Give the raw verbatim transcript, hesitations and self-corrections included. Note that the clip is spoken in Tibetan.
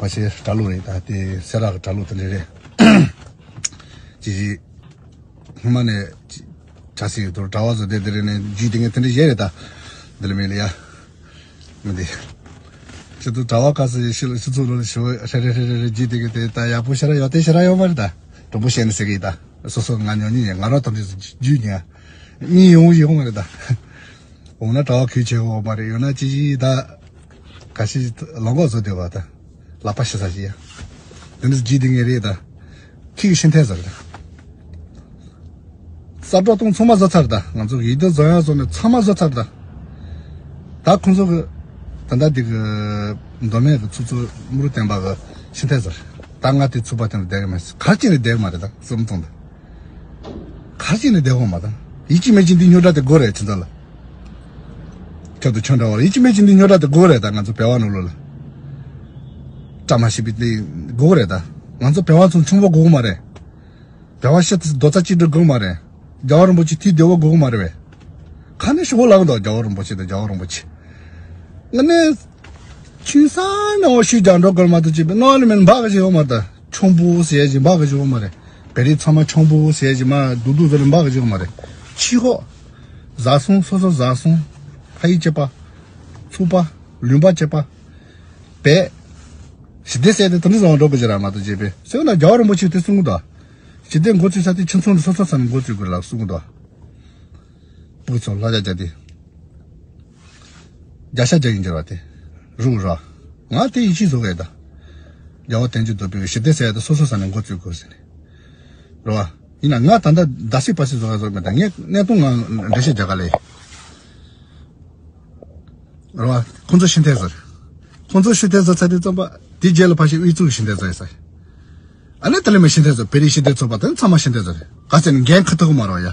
ཕལ་ཆེར་གྲྭ་ལོག་རེད། ད་དེ་སེ་ར་གི་གྲྭ་ལོག་དེ་འདྲ་རེད། ཅི་ཞིག་སྔོན་མ་ནས་ཅི་གྲྭ་ཟིག་ཡོད་དོ། གྲྭ་བ་ཚོ་དེ་དེ་རེད་ནས་རྒྱུས་དེ་ངས་དེ་འདྲ་བཤད་རེད། ད་འདི་ལ་མེད་ལ་ཡ། མི་འདི། ཁྱེད་ཚོ་གྲྭ་བ་ག་ཚོད་ཡིན་ཤི་ལ་ཤི་ཚུགས་ལོ་ལ་ཤི་བོ་ཧྲེ་ཧྲེ་ཧྲེ་ཧྲེ་ཧྲེ་རྒྱུས་དེ་གི་དེ་ད་ཡག་པོ་ཤ་ར་ཡོད་དེ་ཤ་ར་ཡོད་མ་རེད། ད་དྲང་པོ་བཤད་ནས་ཟེར་གི་ཡིན། ད་སོ་སོ་ང་ཉོ་ཉི་ཡིན། ང་རང་དང་འདྲ་རྒྱུས་ཉ་གཉིས་ཡོང་ཡོང་མ་རེད། ད་འོ་ན་གྲྭ་བ་ཁུལ་ཆེ་བོ་མ་རེད། ཡོད་ན་ཅི་ཞིག་ད་ག་ཤི་ལོང་གོ་བཟོ་དེ་བ་ད་ལག་པ་ཤི་ས་ཞིག་ཡ། དེ་འདྲ་རྒྱུས་དེ་ངས་རེད། ད་ཁྱི་གི་ཤི་མཐའ་ཟེར་ད། ས་འབྲོག་སྟོང་ཚང་མ་བཟོ་ཚར། ད་ང་ཚོ་ཡིག་རྒྱུགས་བཟོ་ཡག་བཟོ་ནས་ཚང་མ་བཟོ་ཚར། ད་ད་ཁོང་ཚོ་གི་ད་ལྟ་འདི་གི་མདོ་སྨད་གི་ཚོགས་གཙོ་དམུ་རུ་བསྟན་པ་གི་ཤི་མཐའ་ཟེར། ད་ང་དེ་ཚུགས་པ་དེ་ལ་བསྡད་གི་མེད། གར་ཅིག་ནས་བསྡད་གི་མ་རེད། ད་བསམ་བཏང་ད་གར་ཅིག་ནས་བསྡད་གི་མ། ད་ཡིད་ཀྱི་མེད་ཀྱི་འདི་རྙོག་དྲ་དེ་དགོས་རེད། ཁྱེད་ཚོ་ལ་ཁྱོད་དང་ཁྱོད་འདྲ་བ་ལ་ཡིད་ཀྱི་མེད་ཀྱི་འདི་རྙོག་དྲ་དེ་དགོས་རེད། ད་ང་ཚོ་བལ་བ་ནང་ལོགས་ལ་བཀྲ་མ་ཤིས་པའི་དེ་དགོས་རེད། ད་ང་ཚོ་བལ་བ་ཚོ་ཆུང་བོ་དགོས་གི་མ་རེད། རྒྱལ་བ་ཤི་རྡོ་རྩ་གཅིག་སྒྲིལ་དགོས་མ་རེད། རྒྱལ་བ་རིན་པོ་ཆེ་དུས་བདེ་བོ་དགོས་མ་རེད་བས། ཁ་ནས་ཤོག་ལག་འདུག་རྒྱལ་བ་རིན་པོ་ཆེ་དང་རྒྱལ་བ་རིན་པོ་ཆེ། ང་ནས་ཆུང་ས་ནས་འོ་ཤུལ་རྒྱག་འགྲོ་དགོས་མ་གཏོགས་ཅི་བས་ནོ་ལ་མིན་འབག་གི་ཞིག་ཡོད་མ་རེད། ད་ཆོམ་པོ་ཟེར་ཞིག་འབག་གི་ཞིག་ཡོད་མ་རེད། བེ་རི་ཚང་མ་ཆོམ་པོ་ཟེར་ཞིག་མ་རྡུག་རྡུག་ཟེར་ལ་འབག་གི་ཞིག་ཡོད་མ་རེད། ཕྱི་ཧོ། བཟའ་སོང་སོ་སོ་བཟའ་སོང་། ཕ་ཡི་བཅས་པ། ཚུགས་པ། ལུས་པ་བཅས་པ། བས། ཞི་བདེ་ཟེར་ཏེ་དེ་འདྲ་བཟང་འགྲོ་དགོས་ཀྱི་ར་མ་གཏོགས་བྱས་པས་སེམས་ན་རྒྱལ་བ་རིན་པོ་ཆེ་དེ་གསུང་གི་འདུག་ཞི་བདེ་འགོ་ཚུགས་ས་དེ་ཁྱིམ་ཚང་དུ་སོ་སོ་ས་ནས་འགོ་ཚུགས་དགོས་ལ་གསུང་གི་འདུག་སྤུ་གུ་ཚོ་ལྷ་རྒྱ་རྒྱ་དེ་རྒྱ་ཤ་རྒྱ་ཡིན་འགྱུར་བ་དེ་རུག་ར། ང་དེ་ཡིད་ཆེས་བཟོ་གི་ཡོད། ད་རྒྱལ་བ་དལ་འབྱོར་རྡོ་སྦིས་ཞི་བདེ་ཟེར་ཡ་དེ་སོ་སོ་ས་ནས་འགོ་ཚུགས་དགོས་ཟེར་ནས་རེད་བ། ཡིན་ན་ང་ད་ལྟ་ཟླ་སྲིད་པ་སྲིད་བཟོ་ག་བཟོ་མེད། ད་ངས་གནས་སྟངས་ང་འགྲེལ་བཤད་རྒྱག་ག་ལས། རེད་བ། ཁོང་ཚོ་ཤི་མཐའ་ཟེར། ཁོང་ཚོ་ཤི་མཐའ་ཟེར་ཚར་དུས་ཙམ་པ་དེ་རྗེས་ལ་ཕ་ཤི་དབུས་གཙང་གི་ཤི་མཐའ་ཟེར་ཡ་ས། ཨ་ནི་དེ་ལས་མི་ཤི་མཐའ་ཟེར། བེ་རི་ཤི་མཐའ་ཚོགས་པ་དེ་ཚང་མ་ཤི་མཐའ་ཟེར། ག་ཟེར་ན་འགན་ཁུར་ཐུབ་གི་མ་རེད་ཡ།